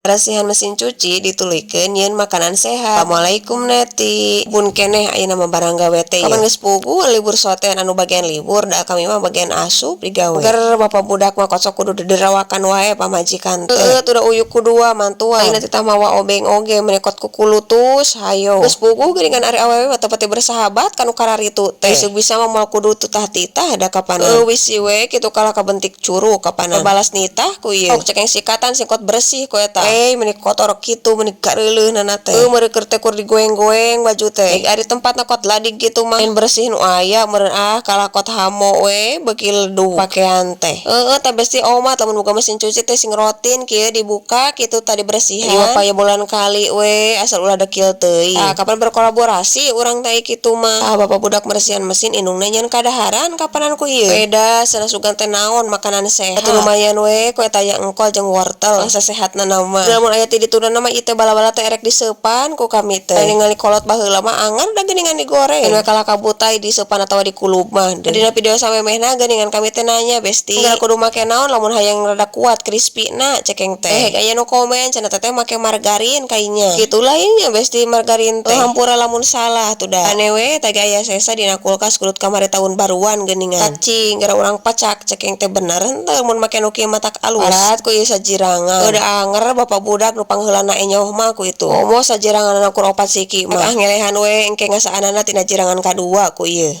Bersihan mesin cuci dituluykeun nyieun makanan sehat. Assalamualaikum, Neti. Bun keneh ayeuna mah barang gawe teh. Kapan geus puguh libur sotean, anu bagian libur, da kami mah bagian asup digawe. Ger bapak budak mah kocok kudu diderawakan wae pamajikan teh. Heueuh, udah uyuk ku dua mantuan. Ayeuna teh mawa obeng oge menekot ku kulutus hayo. Geus puguh geuningan, ari awewe mah teu pati bersahabat kanu kararitu teh. Isuk bisa mah moal kudu tutah titah da kapanan. Heueuh, wisi we kitu kalah kabentik curug kapanan. Balas nitah ku ieu. Sok cekeng sikatan singkot bersih ku eta. Eh, meni kotor kitu, meni gareuleuh teh. Heueuh, meureun teh kur digoeng-goeng baju teh. Ari tempatna kot ladig gitu mah lain bersih nu aya meureun, ah, kalah kot hamo we beuki ledug pakean teh. Heueuh tah, besti omat lamun buka mesin cuci teh sing rutin kieu dibuka kitu tadi bersihan. Ieu mah bulan kali we, asal ulah dekil teuing. Ah, kapan berkolaborasi urang teh kitu mah. Ah, bapak budak meresihan mesin, indungna nyieun kadaharan kapanan ku ieu. Beda cenah, sugan teh naon makanan sehat. Atuh lumayan we ku eta aya engkol jeung wortel. Masa sehatna nama. Lamun aya ti dituna mah ieu teh bala-bala teh erek diseupan ku kami teh. Ningali kolot baheula mah angan da geuningan digoreng. We kalah kabutai diseupan atawa dikulub mah. Dina video samemehna geuningan kami teh nanya, "Besti, tinggal kudu make naon lamun hayang rada kuat crispy na?" cekeng teh. Eh, aya nu komen cenah teteh make margarin kayaknya. Kitu lainnya, besti, margarin teh. Hampura lamun salah tuh da. Ane we teh aya sesa dina kulkas kulut kamari tahun baruan geuningan. Cacing gara urang pacak, cekeng teh, bener henteu mun make nu kieu matak alus. Arat ku ieu sajirangan. Udah anger bapak budak nu pangheulana enyoh mah ku itu. Komo sajirangan kur opat siki mah. Ah, ngelehan we engke ngasaanana tina jirangan kadua ku ieu.